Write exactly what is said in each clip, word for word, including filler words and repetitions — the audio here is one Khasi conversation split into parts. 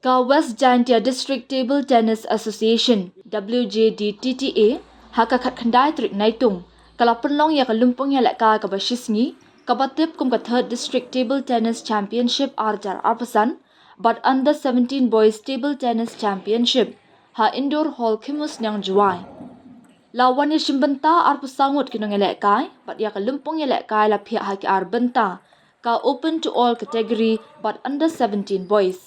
Ka West Jaintia District Table Tennis Association, W J D T T A, ha ka khatkhyndai tarik Naitung, ka la pynlong ïa ka lympung ïalehkai kaba shisngi, kaba tip kum ka Third District Table Tennis Championship ar hajar arphew san, bad Under seventeen Boys Table Tennis Championship, ha Indoor Hall Khimusniang Jowai. La wan ïashim bynta arphew saw ngut ki nongïalehkai, bad ïa ka lympung ïalehkai la phiah ha ki ar bynta, ka Open to All category, bad Under seventeen Boys.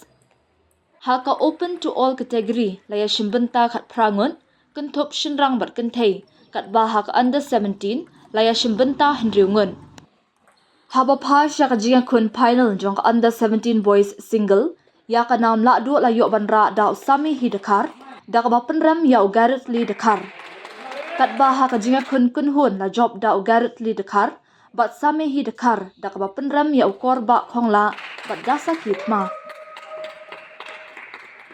Ha ka Open to All category, la ïashim bynta khatphra ngut, kynthup shynrang bad kynthei, katba ha ka Under seventeen, la ïashim bynta hynriew ngut. Haba phai sha ka jingïakhun final jong ka Under seventeen Boys Single, ïa ka nam lahduh la ïoh ban rah da u Sami Hi Dkhar, da kaba pynrem ïa u Gareth Lee Dkhar. Katba ha ka jingïakhun kynhun la jop da u Gareth Lee Dkhar, bad Sami Hi Dkhar, da kaba pynrem ïa u Korbah Khonglah, bad Dasaki Thma.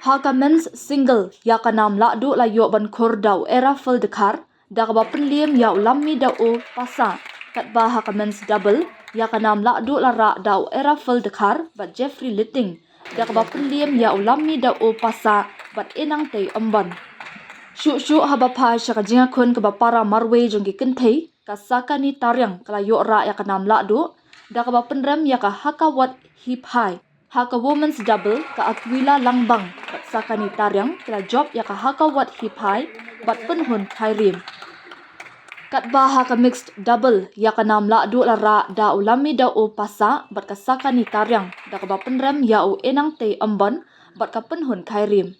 Ha ka Men's Single, ïa ka nam lahduh la ïoh ban khur da u Eraful Dkhar, da kaba pynliem ïa u Lammi Daw Passah, katba ha ka Men's Double, ïa ka nam lahduh la rah da u Eraful Dkhar, bad Jeffrey Liting, da kaba pynliem ïa u Lammi Daw Passah, bad Enangtei Ymbon. Shuh shuh haba phai sha ka jingïakhun kaba para marwei jong ki kynthei, ka Sakani Tariang ka la ïoh rah ïa ka nam lahduh, da kaba pynrem ïa ka Hakawat Hiphai. Ha ka Women's Double, ka Aquila Langbang, bad Sakani Tariang, ki la jop ïa ka Hakawat Hiphai, bad Pynhun Khyrim. Katba ha ka Mixed Double, ïa ka nam lahduh la rah da u Lammi Daw Passah, bad ka Sakani Tariang, da kaba pynrem ïa u Enangtei Ymbon, bad ka Pynhun Khyrim.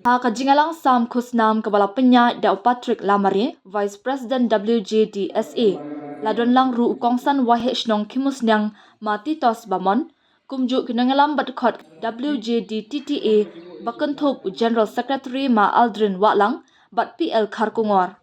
Ha ka jingïalang sam khusnam kaba la pynïaid da u Patrick Lamare, Vice President W J D S A, la don lang ruh u kongsan waheh shnong Khimusniang ma Titos Bamon, kumjuh ki nongïalam bad khot W J D T T A, ba kynthup u General Secretary ma Aldrin Wahlang, bad P L Kharkongor.